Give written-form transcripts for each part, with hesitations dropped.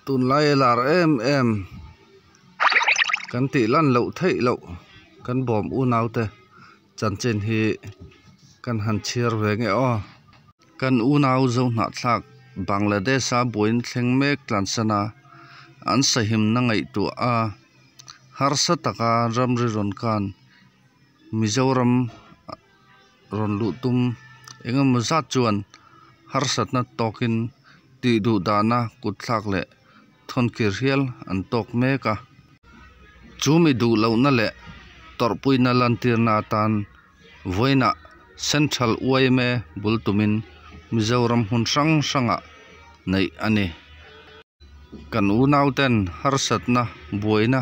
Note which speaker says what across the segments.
Speaker 1: Tunlai a lar em em kan tih lan loh theih loh kan bawm unau te chanchin hi kan han chhiar ve nge aw. Kan unau Zohnahthlak Bangladesh a buain thleng mek tlansan a, an sahimna ngaihtuah a harsa taka ramri rawn kan Mizoram rawn luh tum engemaw zat chuan harsatna tawkin tih duh dahna kutthlak leh thawnkir hial an tawk mek a. Chu mi duh lohna leh tawrhpuina lantirna atan vawiinah Central yma bul tumin Mizoram hmun hrang hrangah neih a ni. Kan unauten harsatna, buaina,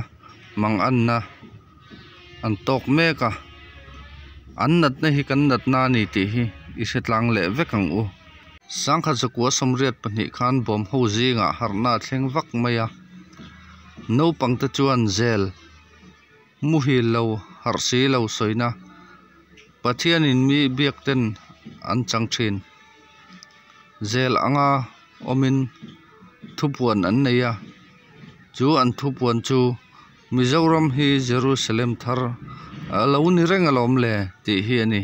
Speaker 1: manganna an tawk mek a, an natna hi kan natna a ni tih hi i hre tlang leh vek ang u. Sangkhat zakua 82 khan bawm ho zingah harhna a thleng vak mai a, naupangte chuan zel muhil lo harh si lo sawina Pathianin mi biak ten an chang thin. Zel anga awmin thupuan an nei a, chu an thupuan chu Mizoram hi Jerusalem thar a lo ni reng alawm le tih hi a ni.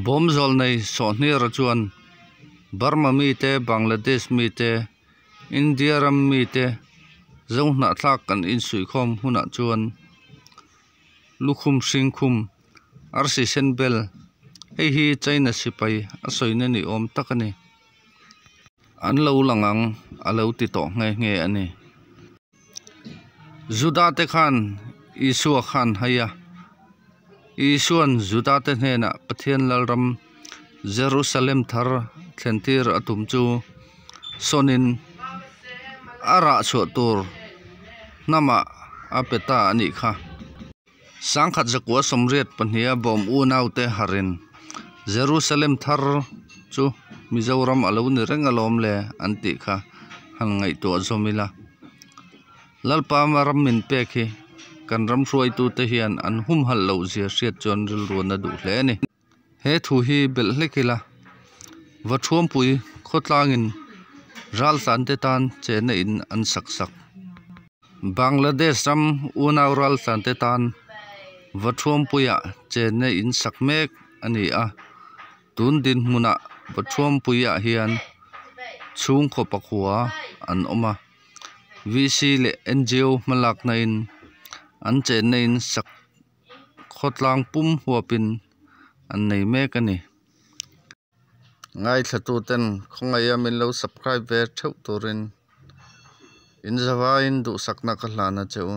Speaker 1: Bawmzawl nei Sawhniara chuan Burma mite, Bangladesh mite, India ram mite Zohnahthlak kan insuihkhawm hunah chuan lukhum hring khum arsi sen bel hei hi China sipai a sawina ni awm tak a ni. An lo lang ang a lo ti tawh nghe nghe a ni. Juda te khan Isua khan hai a, Isua'n Juda te hnenah Pathian Lalram Jerusalem thar thlentir a tum chu sawnin a rah chhuah tur hnamah a pe ta a nih kha. 1982 a bawm unaute harin Jerusalem thar chu Mizoram a lo ni reng alawm le an tih kha han ngaihtuah zawm ila. Lalpa ram min pek hi kan ram hruaitute hian an humhalh loh zia hriat chuan rilruan a duh hle a ni. He thu hi belh hlek ila, Vathuampui khawtlangin raltlante tan chenna in an sak sak. Bangladesh ram unau raltlante tan Vathuampuiah chenna in sak mek a ni a, tun dinhmunah Vathuampuiah hian chhungkaw pakhua an awm a, VC leh NGO hmalakna in an chenna in sak Khawtlang pum huapin an nei mek a ni. Ngaithlatuten khawngaih a min lo subscribe ve theuh turin in zavaiin duhsakna ka hlan a che u.